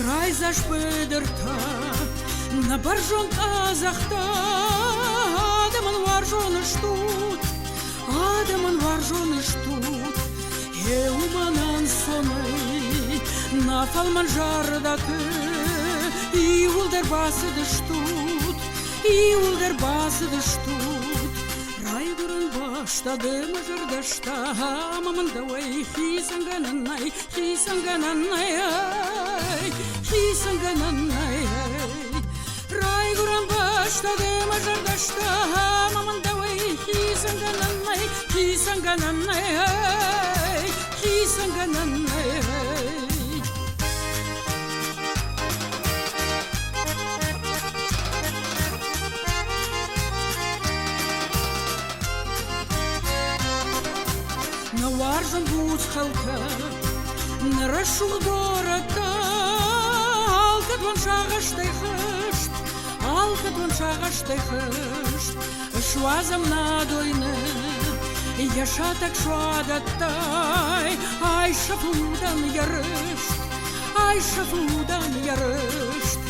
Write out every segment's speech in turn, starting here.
Райдзаст быдыртӕ, нӕ бӕрзонд къӕдзӕхтӕ, адӕмӕн уарзон стут, адӕмӕн уарзон стут. Гъе уымӕн ӕнцонӕй нӕ фӕлмӕн зӕрдӕты иууылдӕр бацыдыстут, иууылдӕр бацыдыстут. Райгуырӕн бӕстӕ ды мӕ зӕрдӕстӕ ӕмӕ мын дӕуӕй хицӕнгӕнӕн нӕй, хицӕнгӕнӕн нӕй, хицӕнгӕнӕн нӕй. Райгуырӕн бӕстӕ ды мӕ зӕрдӕстӕ ӕмӕ мын дӕуӕй хицӕнгӕнӕн нӕй, хицӕнгӕнӕн нӕй, хицӕнгӕнӕн нӕй. Нӕ уарзын буц хӕлтӕ, нӕ рӕсугъд горӕттӕ, алкӕд уын сагъӕстӕй хызт, алкӕд уын сагъӕстӕй хызт. Суадзӕм нӕ дойны, йӕ сатӕг суадӕттӕй, айсӕфы удӕн йӕ рыст, айсӕфы удӕн йӕ рыст.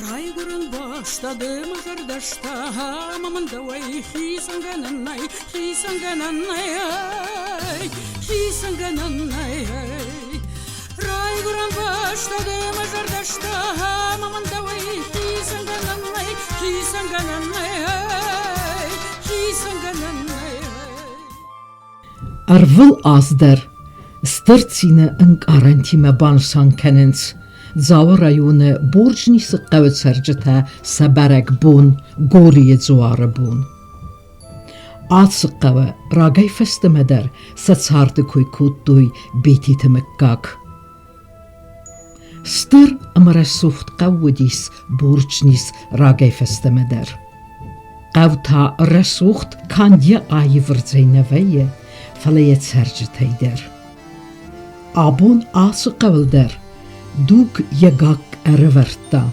Райгуырӕн бӕстӕ ды мӕ зӕрдӕстӕ, ӕмӕ мын дӕуӕй хицӕнгӕнӕн нӕй, хицӕнгӕнӕн нӕй, хицӕнгӕнӕн нӕй. Райгуырӕн бӕстӕ ды мӕ зӕрдӕстӕ, ӕмӕ мын дӕуӕй хицӕнгӕнӕн нӕй, хицӕнгӕнӕн нӕй, хицӕнгӕнӕн нӕй. Ӕрвыл аз дӕр стыр цины ӕнкъарӕнтимӕ банысан кӕнынц Дзауы районы Борджнисы хъӕуы цӕрджытӕ сӕ бӕрӕгбон Горийы дзуары бон. Ацы хъӕуы рагӕй фӕстӕмӕ дӕр сӕ царды кой кодтой Бетиты мыггаг. Стыр ӕмӕ рӕсугъд хъӕу уыдис Борджнис рагӕй фӕстӕмӕ дӕр. Хъӕу та рӕсугъд канд йӕ аивырдзӕй нӕ вӕййы, фӕлӕ йӕ цӕрджытӕй дӕр. Абон ацы хъӕуыл дӕр дуг йӕ гакк ӕрӕвӕрдта.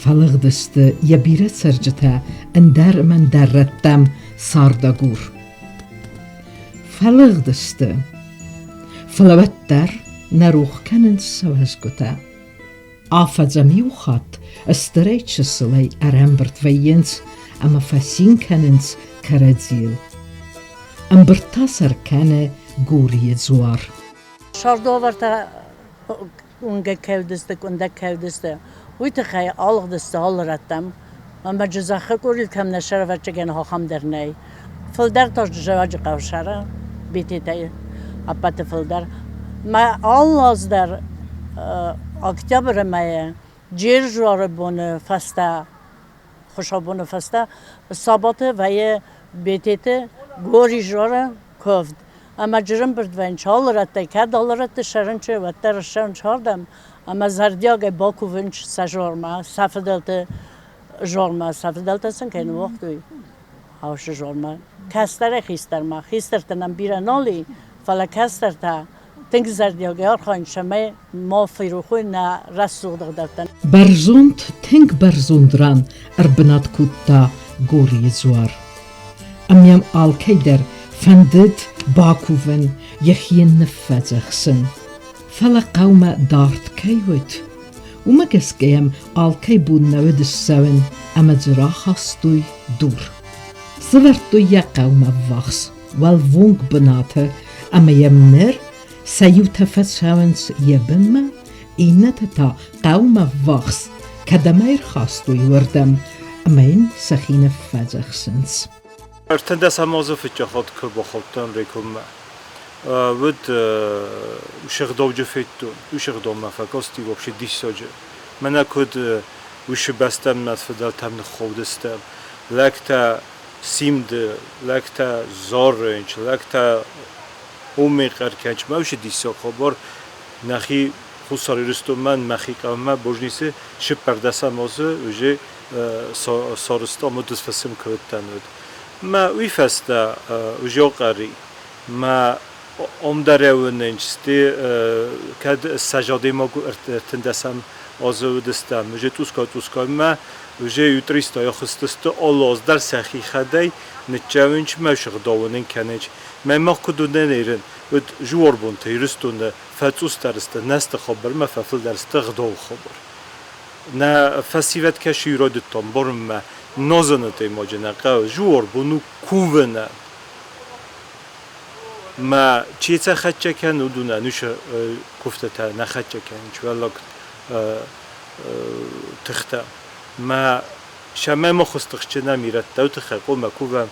Фӕлыгъдысты йӕ бирӕ цӕрджытӕ ӕндӕр ӕмӕ ӕндӕр рӕттӕм цардагур. Фӕлыгъдысты, фӕлӕ уӕддӕр нӕ рох кӕнынц сӕ уӕзгуытӕ. Афӕдзӕм иу хатт стырӕй-чысылӕй ӕрӕмбырд вӕййынц ӕмӕ фӕцин кӕнынц кӕрӕдзийыл. Ӕмбырд та сӕр кӕны Гурийы дзуар. Сӕрдовӕртӕ уынгӕ кӕудысты, къуындӕг кӕудысты. Уый тыххӕй алыгъдысты алы рӕттӕм. Ӕмӕ Джызӕхы къуырил кӕм нӕ сӕрвӕччыгӕн ахӕм дӕр нӕй. Фылдӕр та Зӕвӕджы хъӕусӕры Бететӕй ӕппӕты фылдӕр. Мӕ алы аз дӕр октябры мӕйы Джерзуары боны фӕстӕ, хуыцаубоны фӕстӕ сабаты вӕййы Бететы Горизоры куывд. Ӕмӕ джырымбырд вӕййынц алы рӕттӕй, кӕд алы рӕтты сӕрынчы, уӕддӕр ссӕуынц ардӕм ӕмӕ зӕрдиагӕй бакувынц сӕ зормӕ, сӕ фыдӕлты зормӕ, сӕ фыдӕлтӕ сын кӕй ныууагътой, хаусы зормӕ. Кӕстӕрӕй хистӕрмӕ, хистӕртӕ нӕм бирӕ нал и, фӕлӕ кӕстӕртӕ тынг зӕрдиагӕй архайынц, цӕмӕй ма ферох уой нӕ рӕсугъд ӕгъдӕуттӕ. Бӕрзонд, тынг бӕрзонд ран ӕрбынат кодта Горийы дзуар. Ӕмӕ йӕм алкӕй дӕр фӕндыд бакувын, йӕхи йын ныффӕдзӕхсын. Фӕлӕ хъӕумӕ дард кӕй уыд, уымӕ гӕсгӕ йӕм алкӕй бон нӕ уыд ссӕуын ӕмӕ дзы рахастой дур. Сӕвӕрдтой йӕ хъӕумӕ ввахс уӕлвонг бынаты ӕмӕ йӕм ныр сӕ иутӕ фӕцӕуынц йӕ бынмӕ, иннӕтӕ та хъӕумӕ ввахс, кӕдӕм ӕй ӕрхастой, уырдӕм, ӕмӕ йын сӕхи ныффӕдзӕхсынц. 13 азы фыццаг хатт куы бахаудтӕн рекоммӕ, уӕд сыгъдауджы федтон. Уыцы ӕгъдаумӕ фӕкасти вообще диссаджы. Мӕнӕ куыд уыцы бӕстӕм нӕ фыдӕлтӕм ныххаудыстӕм. Лӕгтӕ симды, лӕгтӕ зарынч, лӕгтӕ уымӕй хъӕр кӕнч. Мӕ уыцы диссаг хабар нӕхи Хуссар Ирыстонмӕ, мӕхи хъӕумӕ Божницы цыппӕрдӕсӕм азы уже сарӕзтам уыд фысым кодтан уыд. Мӕ уый фӕстӕ уже акъӕри. Мӕ ам дӕр ӕууӕнчсты кӕд ссӕдз адӕймаг ӕртындӕсӕм азы уыдыстӕм, уже цъусгай-цъусгай мӕ. Уже ютристо яхыстысты алы аз дӕр сӕхи хӕдӕй ныччӕуынч мӕ сыгъдауынын кӕнынч. Мӕ мах куыд уынӕн ирын, уыд жуорбонты Ирыстоны фӕцъусдӕр сты нӕсты хабар мӕ фӕфылдӕр сты гъдауы хабар. Нӕ фӕсивӕд кӕсы райдыдтам барынмӕ нозыны темаджы нӕ хъӕуы жуорбон у кувынӕн. Мӕ чи цӕ хӕццӕ кӕны, уыдонӕн уыцы куывтытӕ нӕ хӕццӕ кӕнынц уӕллаг тыхтӕ. Мӕ сӕмӕ махуыстыхсджынӕм ирӕттӕ тыххӕй хъуамӕ кувӕм,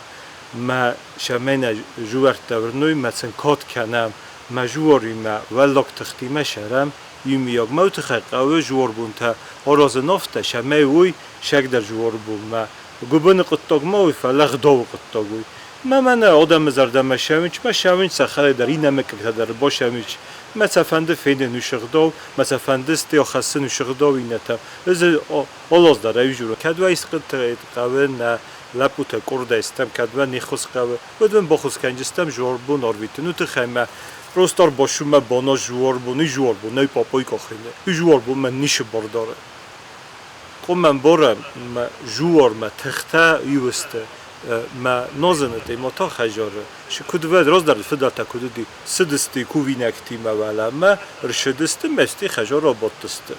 мӕ сӕмӕ нӕ жуӕрттӕ уырной, мӕ сын кад кӕнӕм, мӕ жуоримӕ уӕллаг тыхтимӕ сӕрӕм, иумиаг мӕ тыххӕй хъӕуы жуорбонтӕ аразын афтӕ, сӕмӕ уый сӕгдӕр жуорбонмӕ. Гуыбыны хъуыддаг ма уый, фӕлӕ гъдауы хъуыддаг уый. Мӕ мӕнӕ адӕмы зӕрдӕмӕ сӕуынч, мӕ сӕуынч цӕхӕрӕй дӕр, иннӕ мыггӕгтӕ дӕр басӕуынч. Мӕ цӕ фӕнды фенын уыцы гъдау, мӕ цӕ фӕнды стӕй ахӕссын уыцы гъдау иннӕтӕ. Ӕз алаз дӕр ӕвзурын. Кӕд уӕ искуыдтӕ хъӕуы нӕ лӕппутӕ къордӕй стӕм, кӕд уӕ не ххуыс хъӕуы, уӕд уын баххуыс кӕнджыстӕм жуорбон арвитын. Уый тыххӕй мӕ просто ӕрбасумӕ бана жуорбон, уый жуорбон нӕй папой къахыны. Уый жуорбон мӕ ницы бар дары. Къуымӕн борӕ мӕ жуор мӕ тыхтӕ иу сты. Мӕ нозыны тема та хӕзары. Куыд вӕд раздӕр фыдӕлтӕ куыд уыди, цыдысты кувинӕгтимӕ уӕлӕмӕ, рсыдысты, мӕсти хӕзар абадтысты.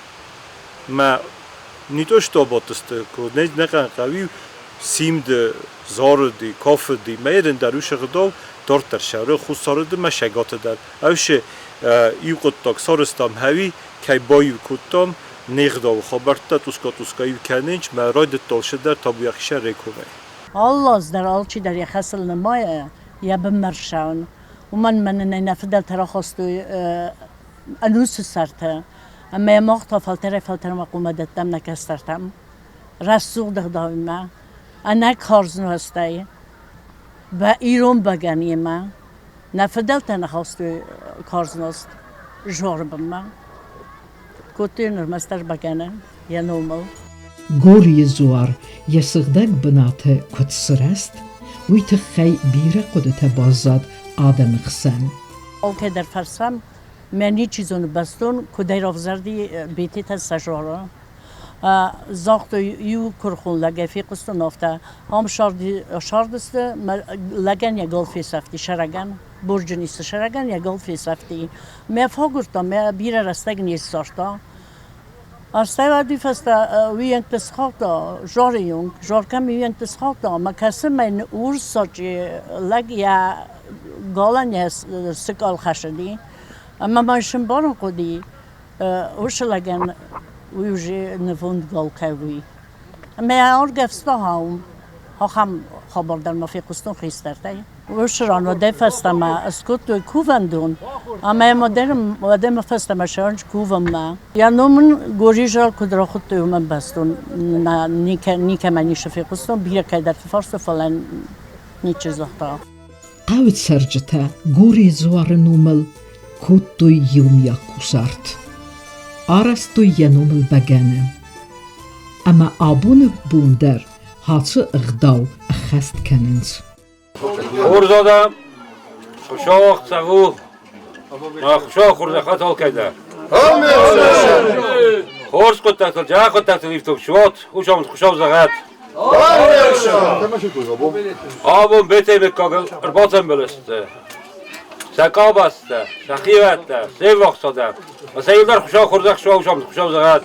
Мӕ не то что абадтысты, куы нӕ хъӕуи симды, зарыди, кафыди, мӕ ерын дӕр уыцы гъдау дарддӕр сӕры, хуссарыды мӕ сӕгаты дӕр. Ӕвсе иу хъуыддаг сарӕзтам хӕуи, кӕй баиу кодтам, не гъдауы хабӕрттӕ тъусгӕ-тъусгӕ иу кӕнынч, мӕ райдыдтон сыдӕр табуйаг рекомӕй. Алы аз дӕр алчидӕр йӕ хӕсыл нымайы йӕ бынмӕ ссӕуын. Уымӕн мӕ нын ӕй нӕ фыдӕлтӕ рахастой ӕнусы сӕрты. Ӕмӕ йӕ мах та фӕлтӕрӕй-фӕлтӕрмӕ хъуамӕ дӕттӕм нӕ кӕстӕртӕм. Рӕсугъд ӕгъдауимӕ, ӕнӕ карз нуӕзтӕй, ирон бӕгӕныимӕ. Нӕ фыдӕлтӕ нӕ хастой карз нозт згъоры бынмӕ. Кодтой ӕрмӕстдӕр бӕгӕны йӕ номыл. Горийы дзуар йӕ сыгъдӕг бынаты куыд сырӕзт, уый тыххӕй бирӕ хъуыдытӕ баззад адӕмы хсӕн. Алкӕдӕр фӕрсӕм, мӕ ничи зоны бӕстон, куыдӕй равзӕрди Бететӕ сӕ зары. Загътой, иу куырыхон лӕгӕй фехъуыстон афтӕ, ам сардысты, лӕгӕн йӕ гал фесӕфти, сӕрӕгӕн, борджын исы сӕрӕгӕн йӕ гал фесӕфти. Мӕ фӕгуырдта, мӕ бирӕ рӕстӕг не ссардта. Стӕй уӕд фӕстӕ уыйӕнгты схаудта, зары юнг, жар кӕм уыйӕнгты схаудта, ӕмӕ кӕсы мӕн урс сачъе лӕг йӕ галӕн йӕ сыкъа лхӕсыди. Ӕмӕ мӕ сымбарын хъуыди, уыцы лӕгӕн уый уже нывонд гал кӕй уый. Ӕмӕ ӕргӕвста хаум. Ахӕм хабар дӕр ма фехъуыстон хистӕртӕй. Уыцы ран уӕдӕй фӕстӕмӕ скодтой кувӕндон, ӕмӕ уӕдӕй фӕстӕмӕ сӕрынч кувынмӕ. Йӕ ном ын Горизар куыд рахуыдтой, уымӕн бӕстон никӕмӕ ницы фехъуыстон, бирӕ кӕйдӕрты фарстой, фӕлӕ ничи загъта. Хъӕуы цӕрджытӕ Горийы дзуары номыл кодтой иумиаг кусарт. Арӕзтой йӕ номыл бӕгӕны. Ӕмӕ абоны бон дӕр ацы ӕгъдау ӕххӕст кӕнынц. Хорз адӕм, Хуыцау ӕхсӕв у, Хуыцау хорзӕхӕт алкӕй дӕр. Хорз хъуыддӕгтыл, джа хъуыддӕгтыл ифтонг суат, уыцы Хуыцау зӕгъӕд. Абон Бетей мыггагыл ӕрбацӕмбӕлысты сӕ къабӕзтӕ, сӕ хиуӕттӕ, се ввахс адӕм. Сӕ иу дӕр Хуыцау хорзӕх суа, уыцы Хуыцау зӕгъӕд.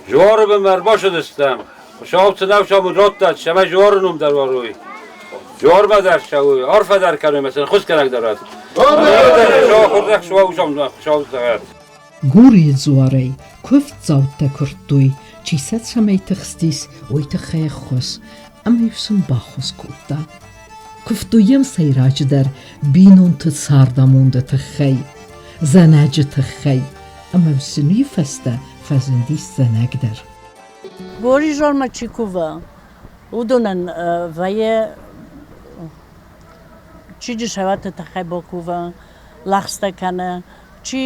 Жуары бынмӕ ӕрбацыдыстӕм. Хуыцау цы нӕ радтат, цӕмӕй Жуары ном дӕр уарой. Жуармӕ дӕр цӕуой, арфӕ дӕр кӕной ӕмӕ сын хуызгӕнӕг дӕр уӕд. Хуыцау хорзӕх суа, уыцы Хуыцау зӕгъӕд. Гурийы дзуарӕй куывддзӕуттӕ куырдтой, чи сӕ цӕмӕй тыхстис, уый тыххӕй ӕххуыс, ӕмӕ-иу сын баххуыс кодта. Куывтой йӕм сӕйраджыдӕр бинонты цардамонды тыххӕй, зӕнӕджы тыххӕй, ӕмӕ сын уый фӕстӕ фӕзындис зӕнӕг дӕр. Горизонмӕ чи кувы, уыдонӕн вӕййы чызджы сӕвӕрты тыххӕй бакувы, лӕгъстӕ кӕны, чи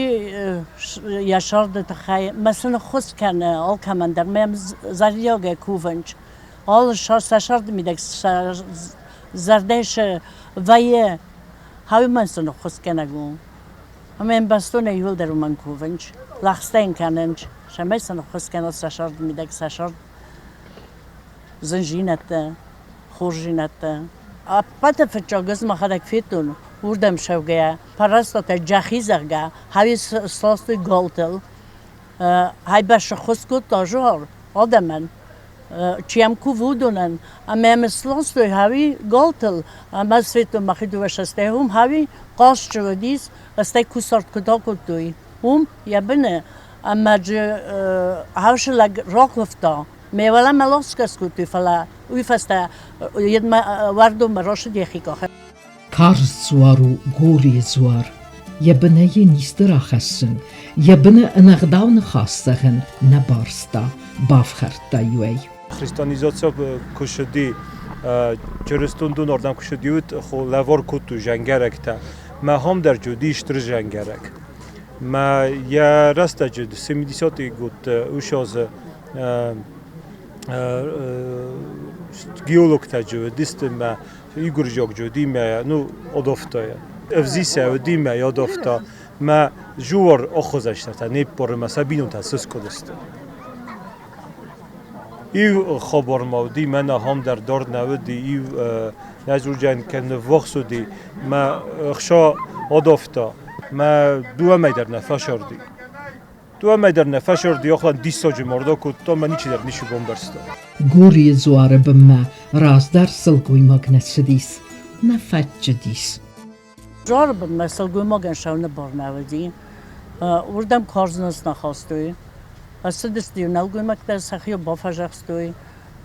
йӕ сӕрды тыххӕй мӕ сын ӕххуыс кӕны алкӕмӕн дӕр. Мӕм зӕрдиагӕй кувынц. Алы сӕ сӕрды мидӕг сӕ зӕрдӕ вӕййы, хауимӕ сын ӕххуысгӕнӕг у. Ӕмӕ йын бӕстонӕй иууылдӕр уымӕн кувынц, лӕгъстӕ йын кӕнынц. Цӕмӕй сын ӕххуыс кӕнат сӕ царды мидӕг, сӕ цард зындзинӕдтӕ, хорздзинӕдтӕ. Ӕппӕты фыццаг ӕз мӕхӕдӕг федтон, уырдӕм цӕугӕйӕ, Пӕрӕстатӕ Джахи, зӕгъгӕ, хӕй сластой галтыл. Хай басыххуыс кодта згъӕр адӕмӕн, чи йӕм кувы, уыдонӕн. Ӕмӕ йӕм сластой хӕуи галтыл, ӕмӕ ӕз федтон мӕхи дыууӕ цӕстӕй, уым хӕуи хъазт уыдис, стӕй кусарт куыд акодтой, уым йӕ быны. Ӕмӕ дзы хӕусы лӕг ракуывта. Ме уӕлӕмӕ ласгӕ скодтой, фӕлӕ уый фӕстӕ йедмӕ уӕрдонмӕ рацыд йӕхи къахӕй. Карз дзуар у Горийы дзуар. Йӕ бынӕй йын исты рахӕссын, йӕ быны ӕнӕгъдау ныхас зӕгъын нӕ барста, бафхӕрдта иуӕй. Христианизаци куы ссыди, чырыстон дунардӕм куы ссыди, уыд лӕвар кодтой зӕнгӕрӕгтӕ. Мӕ хом дӕр уыди стыр зӕнгӕрӕг. Мӕ йӕ рӕстӕджы 70-ы годты уыцы геологтӕ уыдысты мӕ игуырзиаг уыди мӕ ну одофта ӕвзисӕ уыди мӕ одофта мӕ жуар оххуызӕстӕтӕ не ппоры мӕ сӕ бинонтӕ сыскъуыдысты. Иу хабар ма уыди, мӕн ахӕм дӕр дард нӕ уыди, иу нӕзурджан кӕм ныввахс уыди, мӕ ӕхца адавта, мӕ дыууӕ мӕй дӕр нӕ фӕсырди. Дыууӕ мӕй дӕр нӕ фӕсырди, охлан диссаджы мордо кодта, мӕ ничидӕр ницы бамбӕрста. Гурийы дзуары бынмӕ раздӕр сылгоймаг нӕ цыдис, нӕ фӕччыдис. Дзуары бынмӕ сылгоймагӕн сӕуыны бар нӕ уыди. Уырдӕм карз нозт нӕ хастой. Ӕрцыдысты-иу нӕлгоймӕгтӕ, сӕхи-иу бафӕдзӕхстой.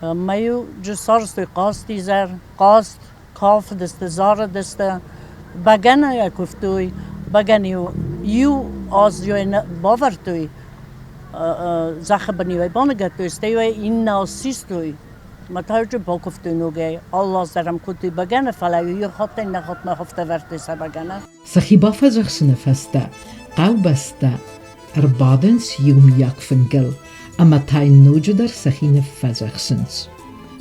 Ӕмӕ-иу джы сарӕзтой хъазтизӕр, хъазт, кафыдысты, зарыдысты. Бӕгӕныйӕ куывтой, бӕгӕны-иу иу аз-иу ӕй бавӕрдтой, зӕххы бын-иу ӕй баныгӕдтой, стӕй-иу ӕй иннӕ аз систой. Мӕ та-иу бакуывтой ногӕй. Алы аз дӕр ӕм кодтой бӕгӕны, фӕлӕ-иу иу хатт иннӕ хатмӕ хуыфт ӕвӕрдтой сӕ бӕгӕны. Сӕхи бафӕдзӕхсыны фӕстӕ хъӕубӕстӕ ӕрбадынц иумиаг фынгыл ӕмӕ та йын ноджыдӕр сӕхи ныффӕдзӕхсынц.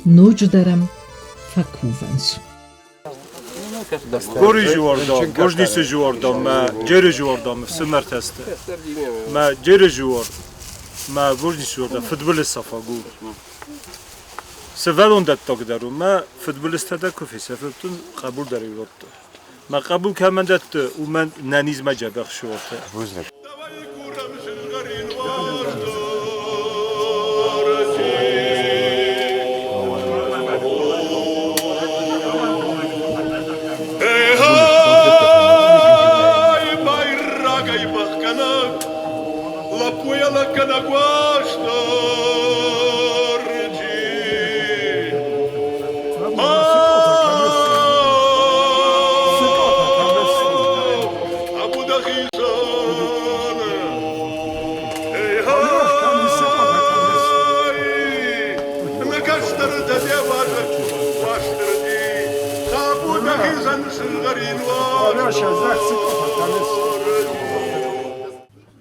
Ноджыдӕр ӕм фӕкувынц. Горизы уордӕм, Гожницы уордӕм, мӕ Джерызы уордӕм ӕфсымӕртӕ сты. Мӕ Джерызы уор, мӕ Гожницы уордӕм фыдбылыз сафаг у. Сывӕллон дӕттаг дӕр у, мӕ фыдбылызтӕ дӕр куы фесӕфтон, хъӕбул дӕр иу Мӕ хъӕбул кӕмӕн дӕтты, уымӕн нӕнизмӕ дзӕбӕх суотӕ. Бузныг.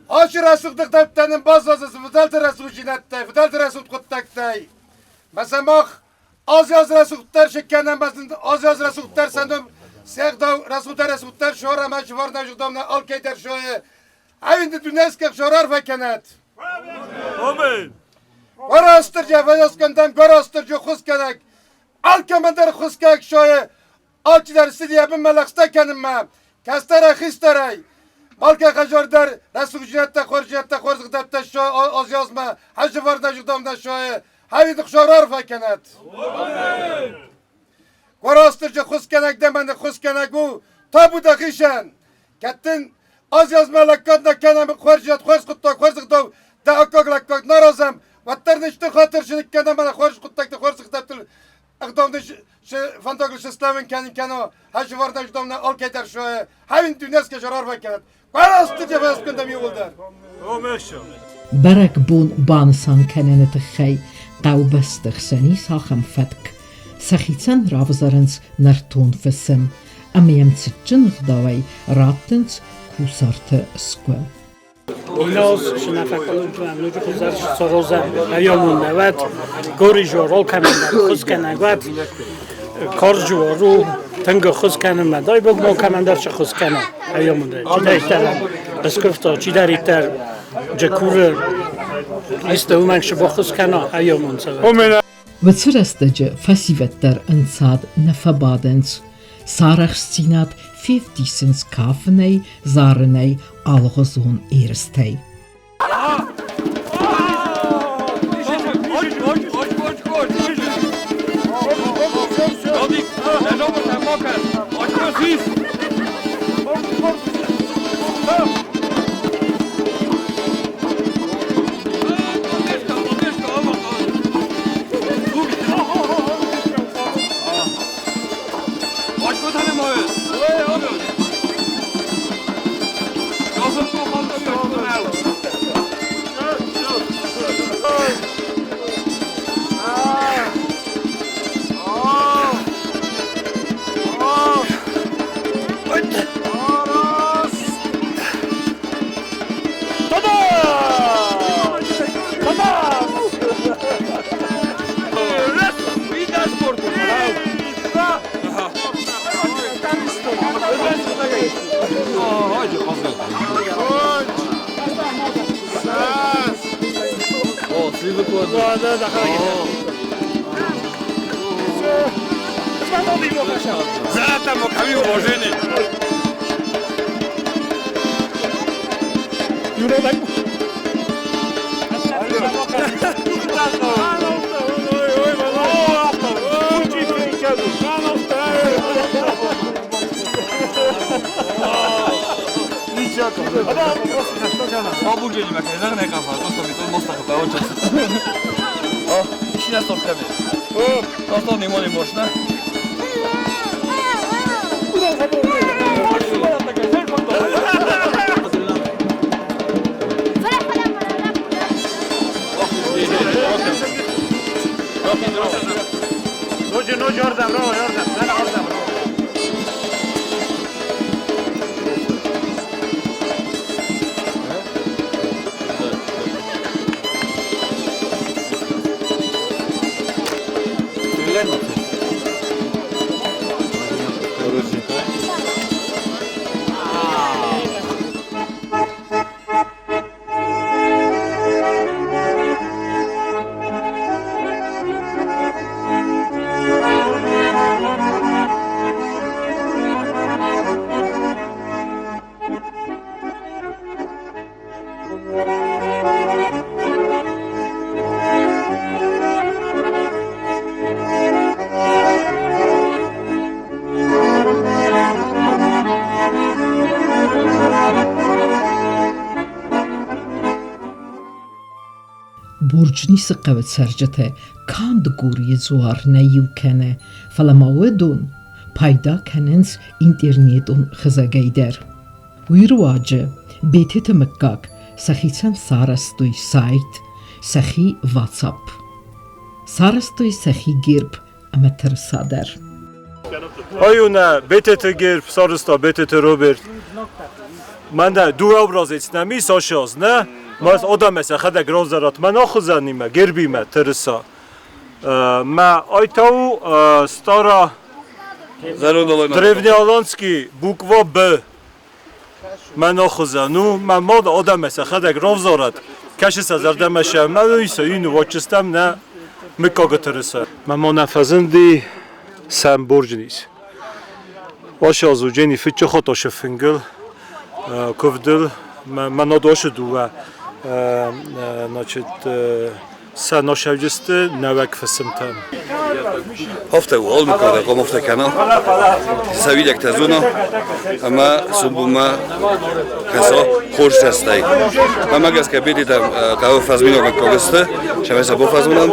Ацы рӕсугъд ӕгъдӕуттӕ нын баззадысты фыдӕлты рӕсугъддзинӕдтӕй, фыдӕлты рӕсугъд хъуыддӕгтӕй. Мӕ сӕ мах аз-аз рӕсугъддӕр кӕнӕм, аз-аз рӕсугъддӕр сӕ ном се гъдау рӕсугъддӕр рӕсугъддӕр сора ӕмӕ сывӕрнӕ зыгъдау алкӕй дӕр сойы. Ӕвинды дунескӕ сорарфӕ кӕнӕт. Amen. Горастырджы фӕдӕскӕндӕм Горастырджы хуыскӕнӕг, алкӕмӕн дӕр хуыскӕг сойы, алчидӕр цыди йӕ бынмӕ лӕгъстӕ кӕнынмӕ, кӕстӕрӕй хистӕрӕй. Малкӕ хӕзор дӕр рӕсугъддзинӕдтӕ, хорздзинӕдтӕ, хорзгъдӕуттӕ аз-азмӕ хӕсывӕрдӕ зыгъдамдӕ сойы, Хӕвиды Хуыцау раарфӕ кӕнӕд! Горастырджы хуыскӕнӕг дӕ мӕ ныххуыскӕнӕг у, табу дӕхицӕн! Кӕд дын аз-азмӕ лӕггад нӕ кӕнӕм, хорздзинад, хорз хъуыддаг, хорз ӕгъдау, дӕ аккаг лӕггад нӕ аразӕм, уӕддӕр нын стыр хатыр цы ныккӕнӕм ӕмӕ хорз хъуыддӕгты, хорз ӕгъдӕуттыл ӕгъдау нын цы фӕндагыл сыслӕууын кӕнын кӕна, хӕсывӕрдӕг ӕгъдау нӕ алкӕй дӕр суайы, хӕвин дунескӕ раарфӕ кӕнӕд! Горастырджы фӕскӕндӕм иууылдӕр! Бӕрӕгбон банысан кӕныны тыххӕй хъӕубӕсты хсӕн ис ахӕм фӕтк: сӕхицӕн равзарынц нӕртон фысым ӕмӕ йӕм цытджын ӕгъдауӕй раттынц кусарты сгуы. Иннӕ сынафӕкъулуджы хуыздӕр сороза районон нӕуӕд, Горизо рол кӕнӕн хуыз кӕнӕг уӕд, Корджу ру тынг ӕххуыс кӕнынмӕ. Дай бог мо кӕмӕндӕр цы ххуыс кӕна районмӕ. Чидӕриддӕр скуывта, чидӕриддӕр джекуры. Исты уымӕн сыбоххуыс кӕна айомон цӕвӕт. Уыцы рӕстӕджы фӕсивӕд дӕр ӕнцад нӕ фӕбадынц, сӕ арӕхстдзинад февдисынц кафынӕй, зарынӕй, алыгъуызон ерыстӕй. Борджнисы хъӕуы цӕрджытӕ канд Гурийы дзуар нӕ иу кӕны, фӕлӕ ма уыдон пайда кӕнынц интернетон хызӕгӕй дӕр. Уый руаджы Бететы мыггаг сӕхицӕн сарӕзтой сайт, сӕхи WhatsApp. Сарӕзтой сӕхи герб ӕмӕ тырыса дӕр. Аюнӕ Бететы герб сарӕзта Бететы Роберт. Мӕнӕ дыууӕ образец нӕм ис ацы аз, нӕ? Мӕ адӕмӕ сӕхӕдӕг равзарат мӕн ахуыдзӕнимӕ, гербимӕ тырыса. Мӕ ай та у стара древнеаланский буква Б. Мӕн ахуыдзӕн у, мӕ мад адӕмӕ сӕхӕдӕг равзарат, кӕсы сӕ зӕрдӕмӕ сӕ, мӕ иса ину ватчыстӕм нӕ мыггагы тырыса. Мӕ мона фӕзынди сӕм борджынис. Ацы аз уыджени фыццаг хатт ашы фынгыл, куывдыл, мӕ над ашы дыууӕ, значит, сӕ носӕвджысты нӕуӕг фысымтӕн. Hafta almukada qomofta kana савилек тазуна ама субума касо хорз рӕстӕй. Мӕмӕ гӕсгӕ бедитӕ хъӕуы фӕзминаг мыггаг сты, сӕмӕ сӕ бафӕзмынӕн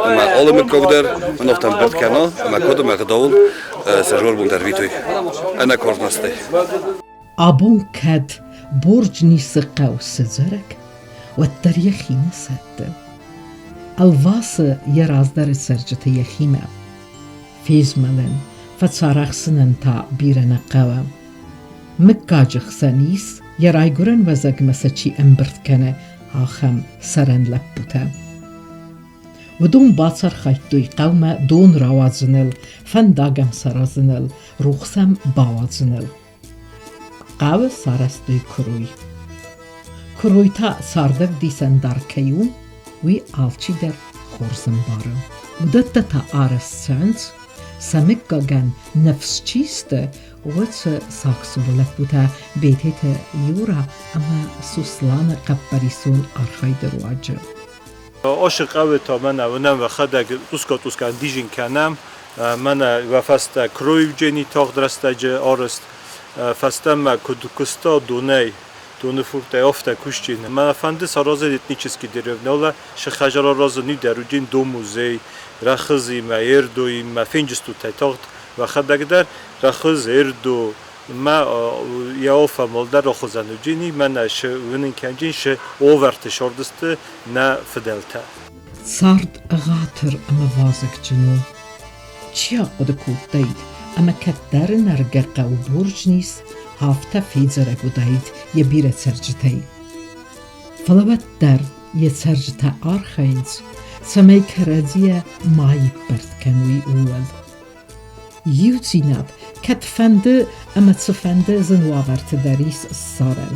ӕмӕ алы мыггаг дӕр мӕнӕхтӕм бырд кӕна ӕмӕ код ӕмӕ ӕгъдауыл сӕ зӕрбон дӕр витой ӕнӕ карз нозтӕй. Абон кӕд Борджнисы хъӕу сыдзӕрӕг, уӕддӕр йӕхи нӕ сӕтты. Ӕлвасы йӕ раздӕры цӕрджыты йӕхимӕ. Фезмӕлӕн, фӕцарӕхсынӕн та бирӕ нӕ хъӕуы. Мыггаджы хсӕн ис, йӕ райгуырӕн уӕзӕгмӕ сӕ чи ӕмбырд кӕны, ахӕм сӕрӕн лӕппутӕ. Уыдон бацархайдтой хъӕумӕ дон рауадзыныл, фӕндаг ӕм саразыныл, рухс ӕм бауадзыныл. Хъӕуы сарӕзтой куырой. Куырой та цардӕвдисӕн дӕр кӕй у, уый алчидӕр хорз ӕмбары. Уыдӕттӕ та арӕзт цӕуынц, сӕ мыггагӕн ныфс чи сты, уыцы сагсур лӕппутӕ Бететы Юра ӕмӕ Сусланы хъӕппӕрисон архайды руаджы. Ашы хъӕуы та мӕнӕ уынӕм уӕхӕдӕг тъусгӕ-тъусгӕ ӕндизын кӕнӕм. Мӕнӕ уӕ фӕстӕ Кроевджени тагъд рӕстӕджы арӕзт фӕстӕмӕ куыд куыста донӕй, доны фуртӕй афтӕ кусджын. Мӕнӕ фӕнды саразын этнический деревнялӕ, сыхӕзараразын нидӕруджын дом-музей, рӕхызимӕ, ердоимӕ, фенджыстутӕй тагъд уӕхӕдӕг дӕр рӕхыз, ердо, мӕ йӕ офӕмыл дӕр рахуызӕн уыджини, мӕнӕ шы уынын кӕнджин шы овӕрты сордысты нӕ фыдӕлтӕ. Цард ӕгъатыр ӕмӕ вазыгджын у. Чи ахъуыды кодтаид, ӕмӕ кӕддӕры нӕргӕ хъӕу Борджнис афтӕ федзӕрӕг уыдаид йӕ бирӕ цӕрджытӕй. Фӕлӕ уӕддӕр йӕ цӕрджытӕ архайынц, цӕмӕй кӕрӕдзийӕ ма иппӕрд кӕной, ууыл. Иудзинад кӕдфӕнды ӕмӕ цыфӕнды зын уавӕрты дӕр ис ссарӕн.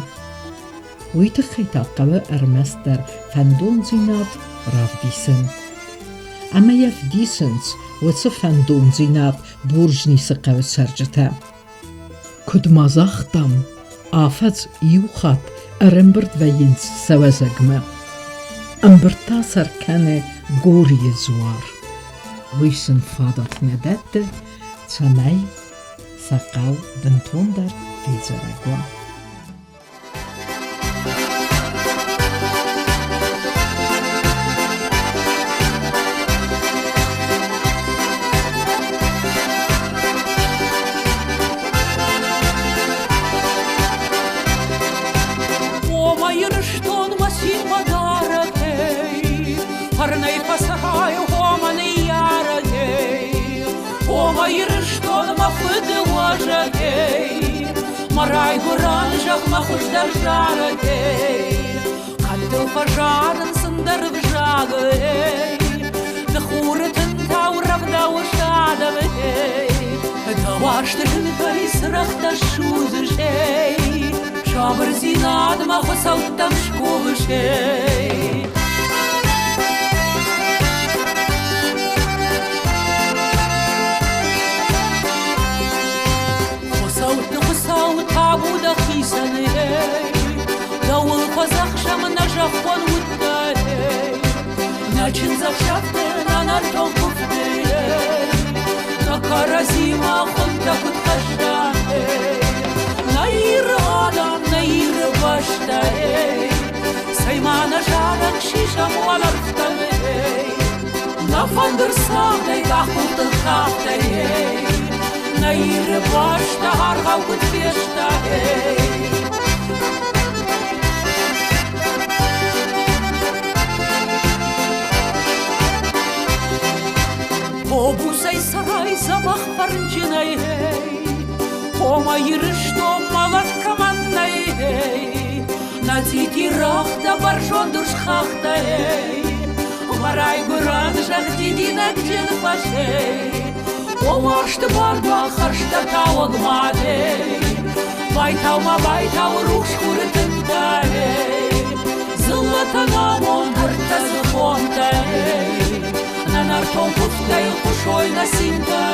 Уый тыххӕй та хъӕуы ӕрмӕстдӕр фӕндондзинад равдисын. Ӕмӕ йӕ вдисынц уыцы фӕндондзинад Буржнисы хъӕуы цӕрджытӕ. Куыд ма загътам, афӕдз иу хатт ӕрӕмбырд вӕййынц сӕ уӕзӕгмӕ. Ӕмбырд та сӕр кӕны Горийы дзуар. Уый сын фадат нӕ дӕтты, цӕмӕй сӕ хъӕу бынтондӕр федзӕрӕг уа. О, Ирыстон, мӕ цин мӕ дарӕгӕй, Фӕрнӕй фӕцӕрай, о, мӕ ныййарӕгӕй. О, мӕ Ирыстон, мӕ фыды уӕзӕгӕй, Мӕ райгуырӕн зӕхх мӕ хуыздӕр зарӕгӕй. Хъӕдтыл фӕзарынц ӕндӕр взагӕй, Ды хуры тынтау рӕвдауыс адӕмӕй. Дӕ уарзты зынтӕй цырӕгътӕ ссудзыс, эй, Сабырдзинадмӕ хуыцӕуттӕм скувыс, эй. Хуыцӕутты Хуыцау табу дӕхицӕн, эй, Дӕуыл фӕдзӕхсӕм нӕ зӕххон удтӕ, эй. Нӕ чындзӕхсӕвты, нӕ нӕртон куывды, эй, Нӕ кӕрӕдзимӕ хуынтӕ куыд хӕссӕм, эй. Нӕ Иры адӕм, нӕ Иры бӕстӕ, эй, Цӕй-ма нӕ зарӕг сисӕм уӕлӕрвтӕм, эй. Нӕ фӕндыр цагъдӕй, къахбылтыл кафтӕй, эй. Нӕ Иры бӕстӕ аргъау куыд феста, эй. Обусӕй сӕрӕй дзӕбӕх фӕрнджынӕй, эй, О, мӕ Ирыстон мӕлӕт кӕмӕн нӕй, эй, Нӕ цъити рӕгътӕ бӕрзонд урс хӕхтӕ, эй, Мӕ райгуырӕн зӕхх дидинӕгджын фӕз, эй. О, уарзты бардуаг хӕрзтӕ тауӕг мад, эй, Байтау ма байтау рухс хуры тынтӕ, эй, Дзыллӕтӕн амонд ӕртӕ дзыхонтӕ, эй, Нӕ нӕртон куывдтӕй хъуысой нӕ цинтӕ,